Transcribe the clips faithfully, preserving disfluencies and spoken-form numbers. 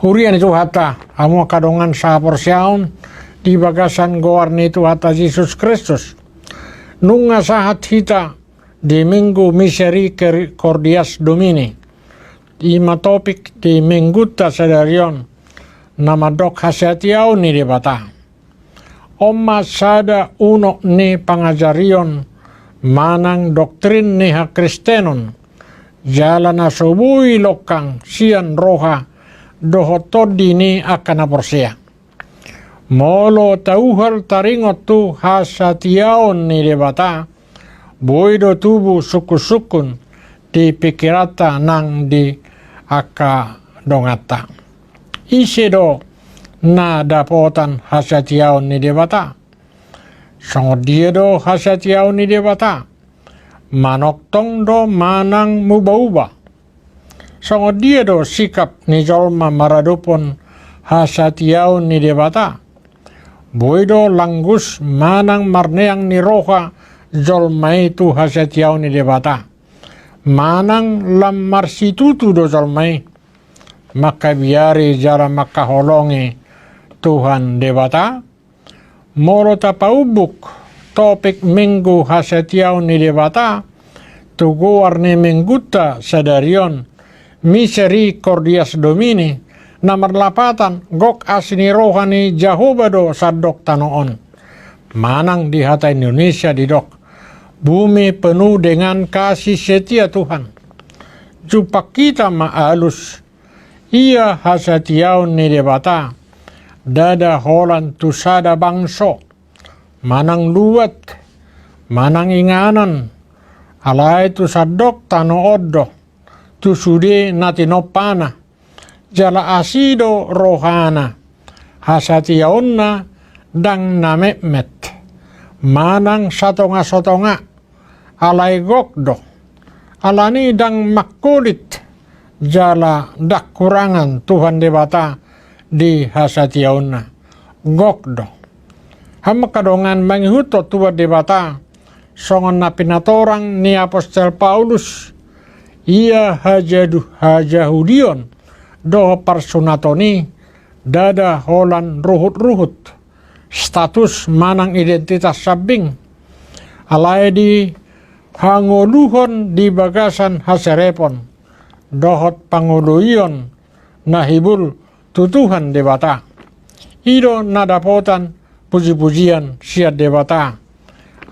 Huria ni Tuhanta, hamu angka dongan sahaporseaon di bagasan goar ni Tuhanta Jesus Kristus. Nunga sahat hita di Minggu Misericordias Domini. I ma topik di minggunta sadari on, na mandok hasatiaon ni Debata. On ma sada unok ni pangajarion manang doktrin ni hakristenon, jala na so boi longkang sian roha dohot tondi ni angka na porsea. Molo tauhal taringot tu hasatiaon ni Debata, boi do tubu sungkun-sungkun di pikiranta nang di angka donganta. Ise do na dapotan hasatiaon ni Debata? Songon dia do hasatiaon ni Debata? Manongtong do manang muba-uba? Songon dia do sikap ni jolma maradophon hasatiaon ni Debata? Boi do langgus manang marneang ni roha jolma i tu hasatiaon ni Debata? Manang lam marsitutu do jolma i mangkabiari jala mangkaholongi Tuhan Debata? Molo tapaumbuk topik Minggu hasatiaon ni Debata tu goar ni minggunta sadari on, Misericordias Domini, na marlapatan gok asi ni roha ni Jahowa do sandok tano on. Manang di hata Indonesia didok, bumi penuh dengan kasih setia Tuhan. Jumpang hita ma alus ia hasatiaon ni Debata, ndada holan tu sada bangso, manang luat, manang inganan, alai tu sandok tano on do, tu sude na tinompana, jala asi do rohana, hasatiaonna ndang na metmet, manang satonga-satonga, alai gok do. Alani ndang mangkulit jala ndang kurangan Tuhan Debata di hasatiaonna. Gok do. Hamu angka dongan, mangihuthon Tuhan Debata, songon na pinatorang ni apostel Paulus, ia hajadu-, hajahudion dohot parsunaton i ndada holan ruhut-ruhut status manang identitas sambing, alai dihangoluhon di bagasan haserepon dohot pangoloion na hibul tu Tuhan Debata. I do na dapotan puji-pujian sian Debata.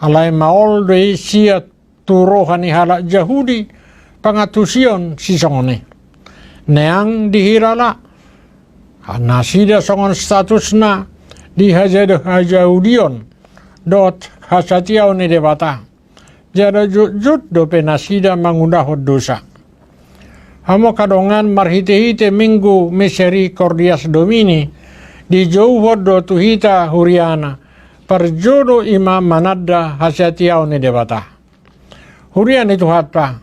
Alai maol do i sian tu roha ni halak Jahudi pangantusion sisongon i. Neang dihilala nasida songon statusna di hajadu-, hajahudion dohot hasatiaon ni Debata. Jala jotjot dope nasida mangulahon dosa. Hamu angka dongan, marhite-hite Minggu Misericordias Domini, dijouhon do tu hita huriana, parjolo i ma mananda hasatiaon ni Debata. Huria ni Tuhanta,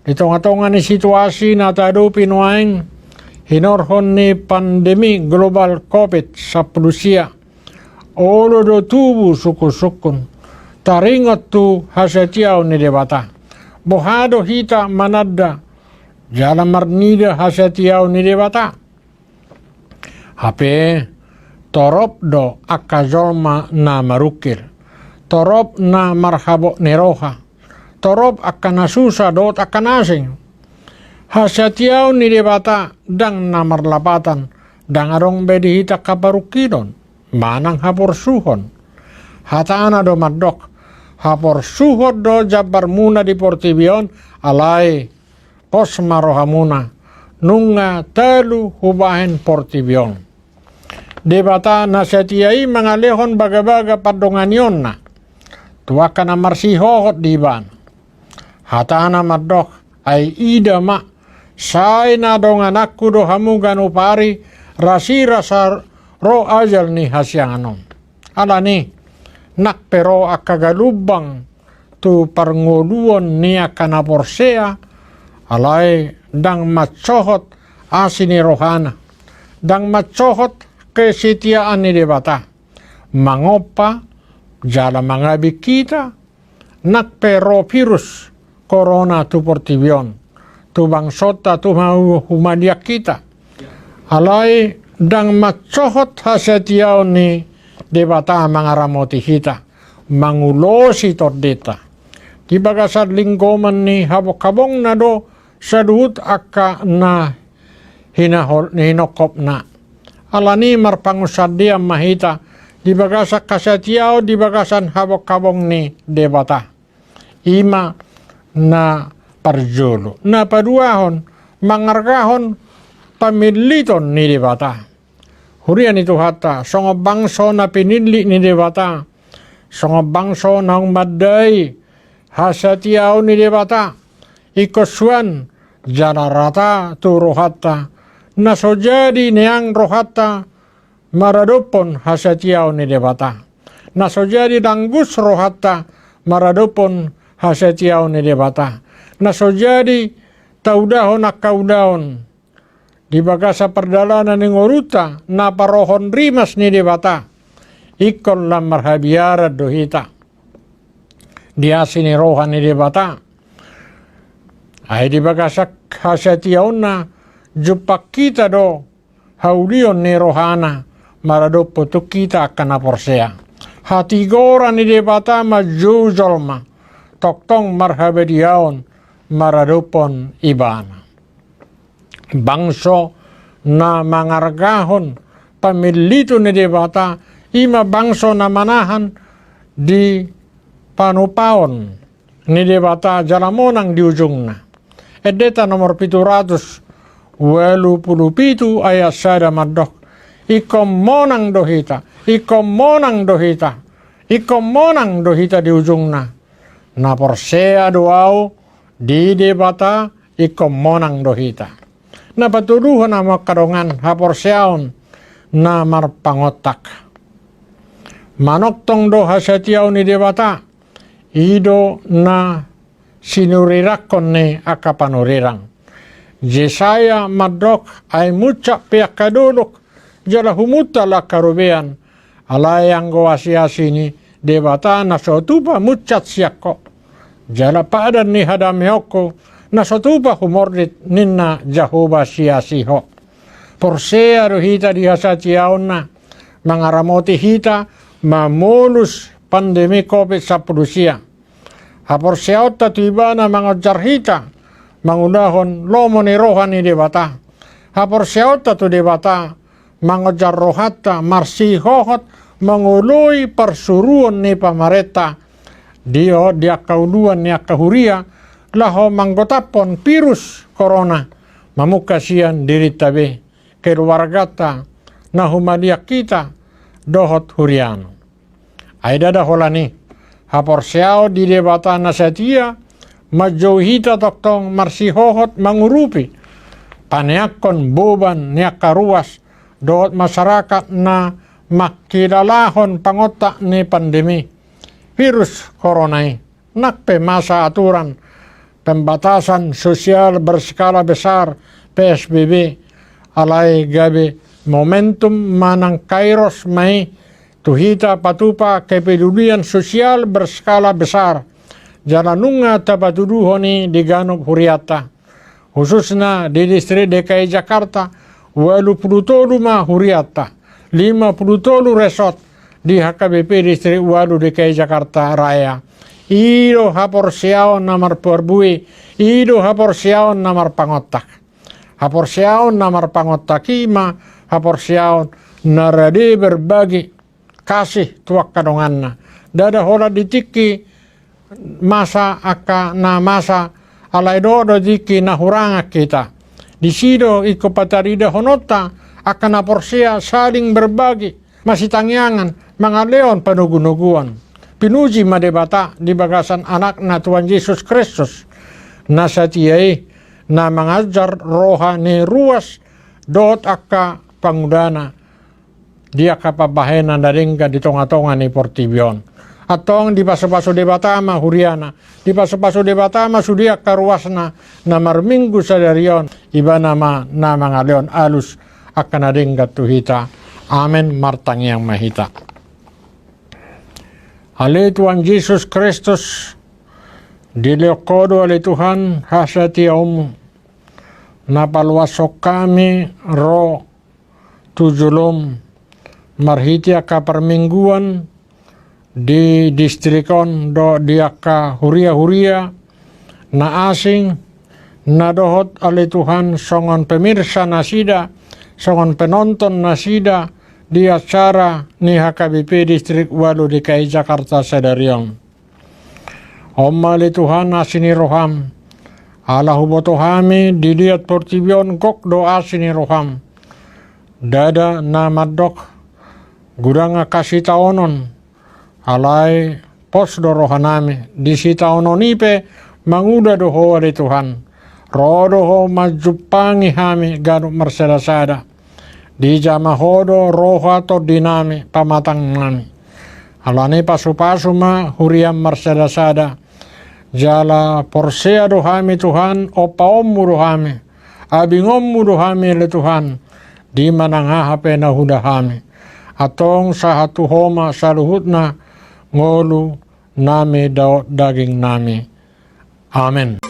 di tonga-tonga ni situasi na taadopi nuaeng, hinorhon ni pandemi global Covid sampulu sia, olo do tubu sungkun-sungkun taringot tu hasatiaon ni Debata. Boha do hita mananda jala marnida hasatiaon ni Debata? Hape torop do angka jolma na marungkil, torop na marhabot ni roha, torop angka na susa dohot angka na asing. Hasatiaon ni Debata ndang na marlapatan, ndang adong be di hita angka parungkilon manang haporsuhon. Hatana do mandok, haporsuhon do jambarmuna di portibi on, alai pos ma rohamuna, nunga talu hubahen portibi on. Debata na satia i mangalehon bagabaga pandonganionna tu angka na marsihohot di Ibana. Hatana mandok, ai ida ma, sai na dongananku do hamu ganup ari, rasirasa ro ajal ni hasiangan on. Alani, nang pe ro angka galumbang tu parngoluon ni angka na porsea, alai ndang mansohot asi ni rohana, ndang mansohot kesetiaan ni Debata, mangompa jala mangabing hita. Nang pe ro virus korona tu portibi on, tu bangsonta, tu humaliang hita, Alai ndang mansohot hasatiaon ni Debata mangaramoti hita, mangulosi tondinta. Di bagasan linggoman ni habonghabongna do saluhut angka na hinahol-, hinongkopna. Alani marpangunsandean ma hita di bagasan hasatiaon di bagasan habonghabong ni Debata. I ma na parjolo. Na paduahon, mangargahon pamilliton ni Debata. Huria ni Tuhanta, songon bangso na pinillit ni Debata, songon bangso naung mandai hasatiaon ni Debata, ingkon suan jala rata tu rohanta, na so jadi neang rohanta maradophon hasatiaon ni Debata, na so jadi langgus rohanta maradophon hasatiaon ni Debata, na so jadi taudahon angka ulaon di bagasan pardalanan ni ngolunta na parohon rimas ni Debata. Ingkon lam marhabiaran do hita di asi ni roha ni Debata. Ai di bagasan hasatiaonna jumpang hita do haulion ni rohana maradophon tu hita angka na porsea. Hatigoran ni Debata manjou jolma tongtong marhabadiaon maradophon Ibana. Bangso na mangargahon pamilliton ni Debata, i ma bangso na manahan di panupaon ni Debata jala monang di ujungna. Endenta nomor pitu ratus ualu pulu pitu ayat sada mandok, ingkon monang do hita, ingkon monang do hita, ingkon monang do hita di ujungna. Na porsea do au di Debata, ingkon monang do hita. Na patoluhon, hamu angka dongan, haporseaon na marpangontak. Manongtong do hasatiaon ni Debata, i do na sinurirangkon ni angka panurirang. Jesaya mandok, ai munsat pe angka dolok, jala humuntal angka robean, alai anggo asiasi ni Debata na so tupa munsat sian ho, jala padan ni hadameonku na so tupa humordit, ninna Jahowa siasi ho. Porsea do hita di hasatiaonna mangaramoti hita mamolus pandemi covid sampulu sia. Haporseaonta tu Ibana mangonjar hita mangulahon lomo ni roha ni Debata. Haporseaonta tu Debata mangonjar rohanta marsihohot mangoloi parsuruon ni pamarenta di, di angka uluan ni angka huria, laho manggotaphon virus korona mamungka sian dirinta be keluarganta na humaliang hita dohot huriana. Ai ndada holan i, haporseaon di Debata na satia manjou hita tongtong marsihohot mangurupi paneangkon boban ni angka ruas dohot masyarakat na mangkilalahon pangontak ni pandemi virus korona i. Nang pe masa aturan pembatasan sosial berskala besar, P S B B, alai gabe momentum manang kairos ma i tu hita patupa kepedulian sosial berskala besar, jala nunga tapatuduhon i di ganup hurianta. Khususna di distrik D K I Jakarta, ualu pulu tolu ma hurianta, lima pulu tolu resort di H K B P distrik ualu D K I Jakarta Raya. I do haporseaon na marparbue, i do haporseaon na marpangontak. Haporseaon na marpangontak i ma haporseaon na rade berbagi kasih tu angka donganna. Ndada holan di tingki masa angka na masa, alai dohot do tingki na hurangan hita. Disi do ingkon pataridahononta angka na porsea saling berbagi, masitangiangan, mangalehon panogunoguon. Pinuji ma Debata di bagasan Anakna Tuhan Jesus Kristus na satia i, na manganjar roha ni ruas dohot angka pangulana di angka pambahenan na denggan di tongatonga ni portibi on. Antong dipasupasu Debata ma huriana, dipasupasu Debata ma sude angka ruasna na marminggu sadari on, Ibana ma na mangalehon alus angka na denggan tu hita. Amen. Martangiang ma hita. Ale Tuhan Jesus Kristus, dilehon Ho do ale Tuhan hasatiaonMu, na paluashon hami ro tu jolom marhite angka parmingguan di distrik on dohot di angka huria-huria na asing, na dohot ale Tuhan songon pemirsa nasida, songon penonton nasida di acara ni H K B P Distrik Ualu D K I Jakarta sadari on. On ma ale Tuhan asi ni roham, ala huboto hami di liat portibi on gok do asi ni roham. Ndada na mandok godang angka sitaonon, alai pos do rohanami di sitaonon i pe mangula do ho ale Tuhan. Ro do ho manjumpangi hami ganup marsada-sada. Dijama ho do roha tondinami pamatangnami. Alani pasu-pasu ma huriam marsada-sada. Jala porsea do hami Tuhan, ompaonmu do hami, abingonmu do hami ale Tuhan, di manang aha pe na huula hami. Antong sahat tu ho ma saluhutna ngolunami dohot dagingnami. Amen.